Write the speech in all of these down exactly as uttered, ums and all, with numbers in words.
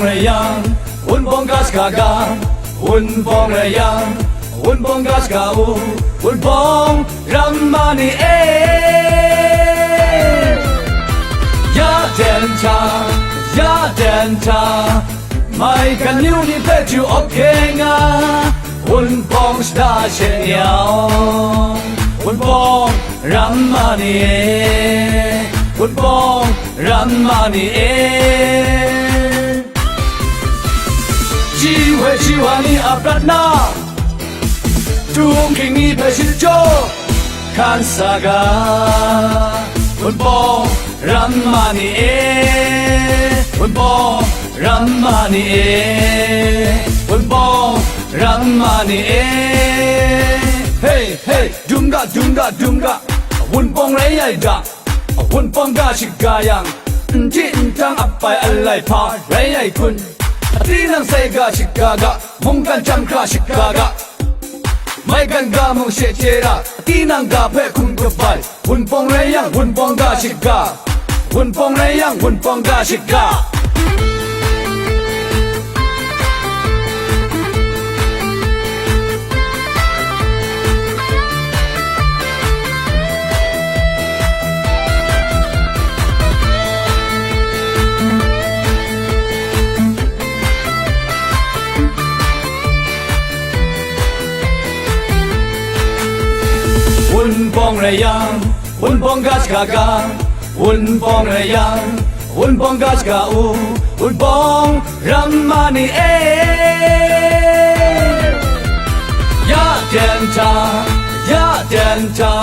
Rai yang, Wunpawng ga shaga ga, Wunpawng rai yang, Wunpawng ga shaga u, Wunpawng ram ma ni e. Ya den hta, ya den hta, maigan myu ni hpe du awk hkye nga, Wunpawng shada she nyau, Wunpawng ram ma ni e, Wunpawng ram ma ni e. Ji woi ji wa ni a prat na, htunghking ni hpe shit jaw, hkan sa ga, Wunpawng ram ma ni e, Wunpawng ram ma ni e, Wunpawng ram ma ni e. Hey, hey, dum ga, dum ga, dum ga, Wunpawng rai ai da. Wunpawng ga shaga yang, n hti n tang ap ai alai hpa rai ai kun? Tinang sai ga shaga ga, mungkan chyam hkra shaga ga, maigan ga mung she chye ra, tinang ga hpe hkum kabai, Wunpawng rai yang, Wunpawng ga shaga, Wunpawng rai yang, Wunpawng ga shaga. Wunpawng rai yang, Wunpawng ga shaga ga, Wunpawng rai yang, Wunpawng ga shaga u, Wunpawng ram ma ni e. Ya den hta, ya den hta,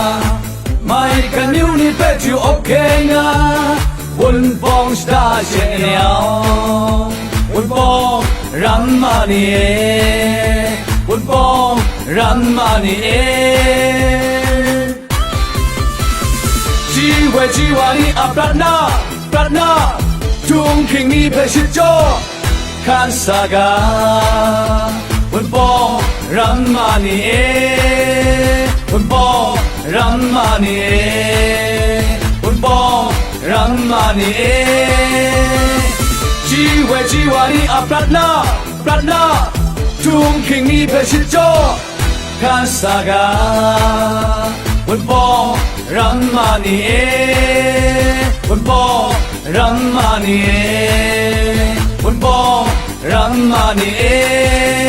maigan myu ni hpe du awk hkye nga, Wunpawng shada she nyau, Wunpawng ram ma ni e, Wunpawng ram ma ni e. Ji woi ji wa ni a prat na, prat na, htunghking ni hpe shit jaw, hkan sa ga, Wunpawng ram ma ni e, Wunpawng ram ma ni e, Wunpawng ram ma ni e. Ji woi ji wa ni a prat na, prat na, htunghking ni hpe shit jaw, hkan sa ga, Wunpawng ram ma ni e, Wunpawng ram ma ni e, Wunpawng ram ma ni e.